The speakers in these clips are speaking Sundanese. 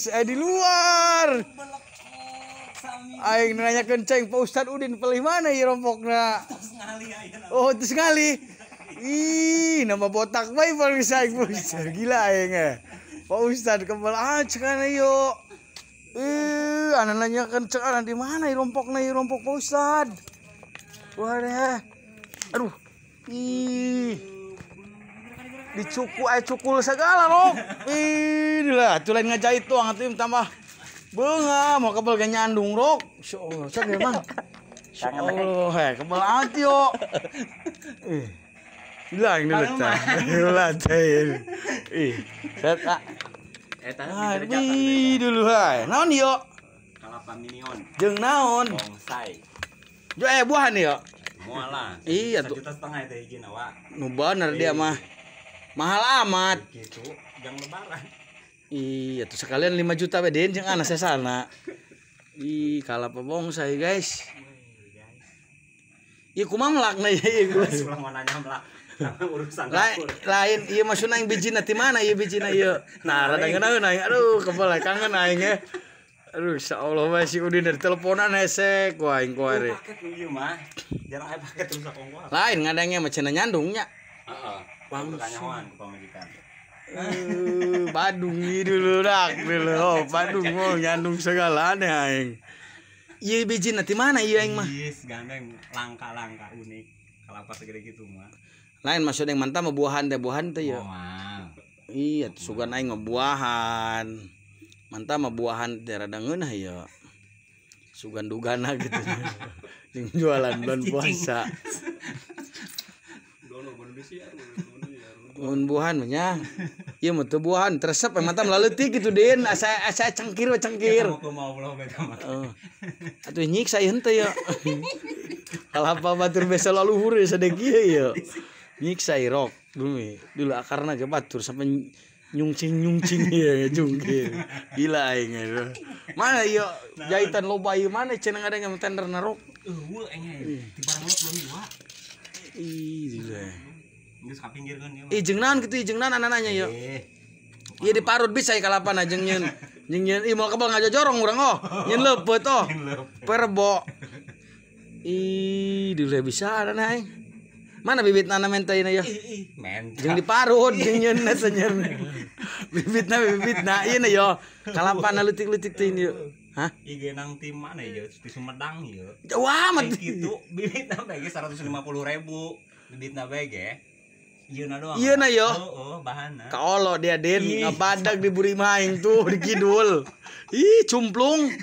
Guys, di luar. Aing nanya kenceng Pak Ustad Udin pelih mana ieu rompokna? Oh, terus ngali. Ih, nama botak bae pemirsa aing Pak Ustad. Gila aing eh. Pak Ustad kebal ah cekana yo. Ih, ana nanya kenceng ana di mana ieu rompokna ieu rompok Pak Ustad. Wah deh. Aduh. Ih. Dicuku aya cukul segala rok. Ih, lah tuh lain ngajahit tuang atuh tambah beunga mau kebel ge nyandung rok. Insyaallah, sok ya Bang. Insyaallah, he kebel ati yo. Ih. Gila ini letak. Gila teh. Ih, set ah. Eta Wih, dulu hai. Naon yo? Kalapa minion. Jeung naon? Bongsai. Jo buahan yo. Moal lah. Iya tuh. 1,5 juta itu hijina wa. Nu bener dia mah. Mahal amat. Gitu, jang lebaran. Iya tuh sekalian 5 juta we din jeung ana sesana. Ih, kalapa bongsai guys. Ieu kumaha melakna ieu ulah mau nanya melak. Urusan dapur. Lain ieu maksudna aing bijina ti mana ieu bijina ieu. Nah, rada ngeunaheun aing. Aduh, kebel kangen aing eh. Aduh, insyaallah bae si Udin dari teleponan hesek ku aing ku ari. Paket ieu mah. Jarang aya paket rusak ongkoh. Lain ngadengnya mah cenah nyandungnya. Heeh. Langsung ku pamajikan. Badung ieu dulu dak dulu. Oh, Badung oh nyandung segala aneh aing. Ieu bijina ti mana ieu aing mah? Yes, gandeng langka-langka unik. Kelapa segede gitu mah. Lain maksud yang mantap mah buahan teh buahan teh ya. Iya, sugan aing mah buahan. Mantap mah buahan teh rada ngeunah ya. Sugan dugana gitu. Jeung jualan bulan puasa. Mun buahan mah nya. Ieu mah teu buahan, teresep mantap laleutik gitu din. Asa asa cengkir we cengkir. Heeh. Atuh nyiksa ieu henteu ya. Kalapa batur besa laluhur ya sadek ieu ya. Nyiksa irok dulu dulu akarna ge batur sampai nyungcing-nyungcing ya jungkir. Gila aing itu. Mana ieu jahitan loba ieu mana cenah ngadeng tender narok. Eueuh aing di barang lok belum ieu. Ih gila. Geus kapinggirkeun ieu mah. Ih jeung naon kitu jeung naon anana-nya ieu. Ieu diparut bisa ieu kalapana jeung nyeun. Jeung nyeun ieu moal kebal ngajojorong urang oh. Nyeun leupeut oh. Perbo. Ih dulu bisa anana aing. Mana bibit nana menta ini ya? Menta. Jeung diparut jeung nyeun eta nyeun. Bibitna bibitna ieu na yo. Kalapana leutik-leutik teh ieu. Hah? Ieu ge nang ti mana ieu? Di Sumedang ieu. Jauh amat kitu bibitna bae ge 150.000. Bibitna bae ge. Ieu na doang. Ieu na yo. Heeh, bahanna. Kaolo dia din ngabadag di buri maing tuh di kidul. Ih, cumplung.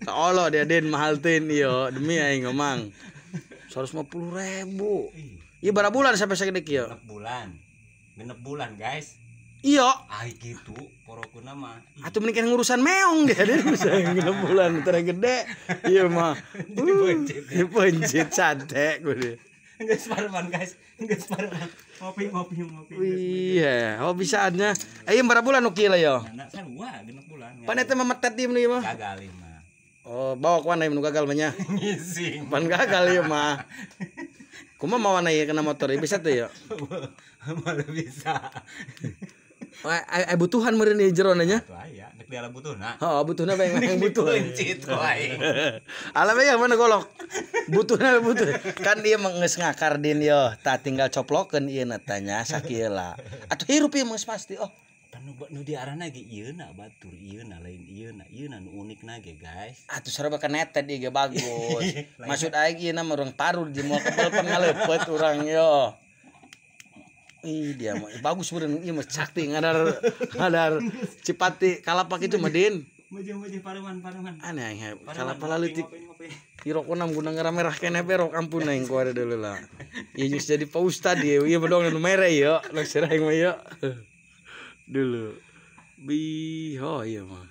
Kaolo dia din mahal tin ieu demi aing ngomong. 150.000. Iya berapa bulan sampai segede kieu? 6 bulan. 6 bulan, guys. Iya. Ai gitu, porokuna mah. Atuh mending ngurusan meong dia dia bisa 6 bulan teh gede. Iya mah. Dipencet sate gue. Geus pareman, guys. Geus pareman. Ngopi ngopi ngopi. Iya, oh bisaannya. Ieu berapa bulan nu kieu lah yo? Nah, sarua 6 bulan. Pan eta mah metet ieu mah. Gagal ieu mah. Oh, bawa ke mana nu gagal mah nya? Ngising. Pan gagal ieu mah. Kumaha mawana ieu kena motor ieu bisa teu ya? Malah bisa. Ai butuhan meureun ieu jerona nya. Atuh aya, nek diala butuhna. Heeh, butuhna bae yang butuh. Pencit ku aing. Ala bae yang mana golok? Butuhna butuh. Kan ieu mah geus ngakar din yo, tah tinggal coplokeun ieu na tanya sakieu lah. Atuh hirup ieu mah geus pasti oh. Nu diarana ge ieu na batur ieu na lain ieu na ieu na nu unikna ge guys. Atuh sarua kenetet ieu ge bagus. Maksud aing ieu na mah urang parur di moal kebel pangaleupet urang yo. Ih dia mah bagus meureun ieu mah sakti ngadar ngadar Cipati kalapa kitu mah din. Maju-maju pareman pareman. Aneh aing kalapa laleutik. Irokona guna merah keneh berok ampun aing ku ada deuleu lah. Ieu geus jadi Pak Ustad ieu ieu mah doang nu mere ieu, langsung aing mah ieu. Dulu. Biho iya mah.